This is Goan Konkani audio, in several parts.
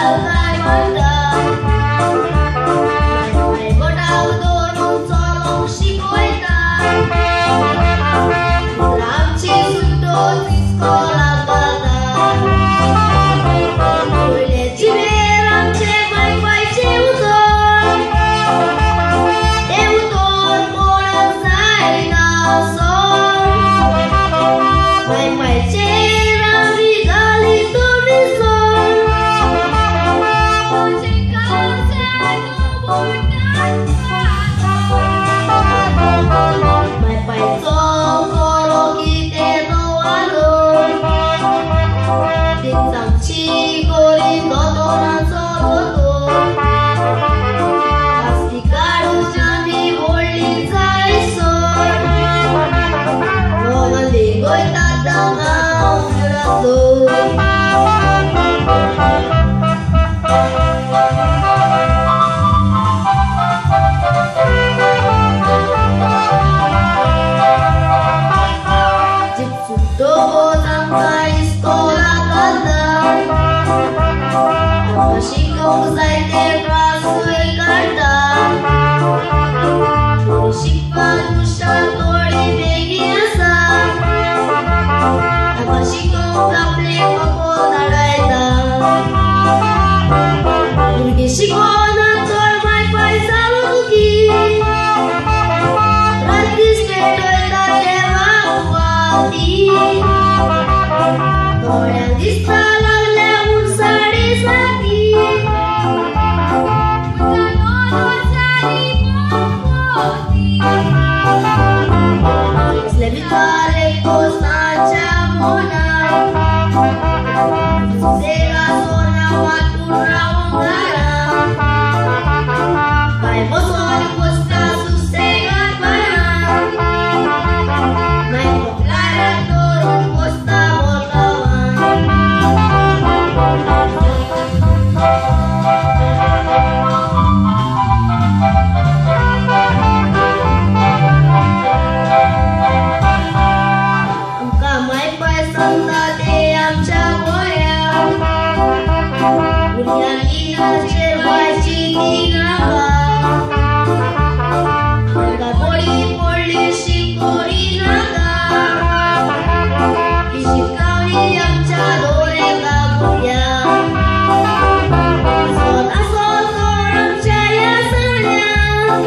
काय म्हणटा माय बोटाक धरून चलोंक शिकयता आमची सुट्टोच इस्कोलाक घालता पयले जिबेर आमचे मायपायचें उतर तें उतर कोणाक जायना सर मायपायचेर आमी घाली तो मिसळ मायपायचो खरो कितें तो वालोर तीच आमची गोरी दोतोराचो दोतोर कास्ती काडून आमी व्हडली जायसर मोगान लेगयतात तांकां सुट्टोच आमकां इस्कोलाक घालता आमकां शिकोवंक जायते त्रासूय काडटा थोडीं शिकपाक हुशार थोडीं बेगीन आसा आमकां शिकोवंक आपलें कपल धाडायता भुरगीं शिकोना चड मायपाय जालो दुखी रात दीस पेटयता देवाक वाती थोड्यांक दिसता लागल्या म्हूण साडे साती असले भितर एक दोस्ताच्या मनाक सुसेगा सोना वांटून रावंक घरा काय बसोन बसता सुसेगाद बारा माय कपलार धरून बसता बोटावान. आमकां मायपाय सांगता ते आमच्या गोंयांत भुरग्यांनी आमचेर वायची ती नाका आमकां गोडी पडली शिकोरी नाका ही शिकवणी आमच्या दरेका भुरग्यांक आसत आसत तर आमच्या ह्या सगळ्यांक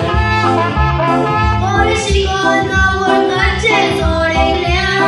बरें शिकोन दवरताचें जोड एकल्यान.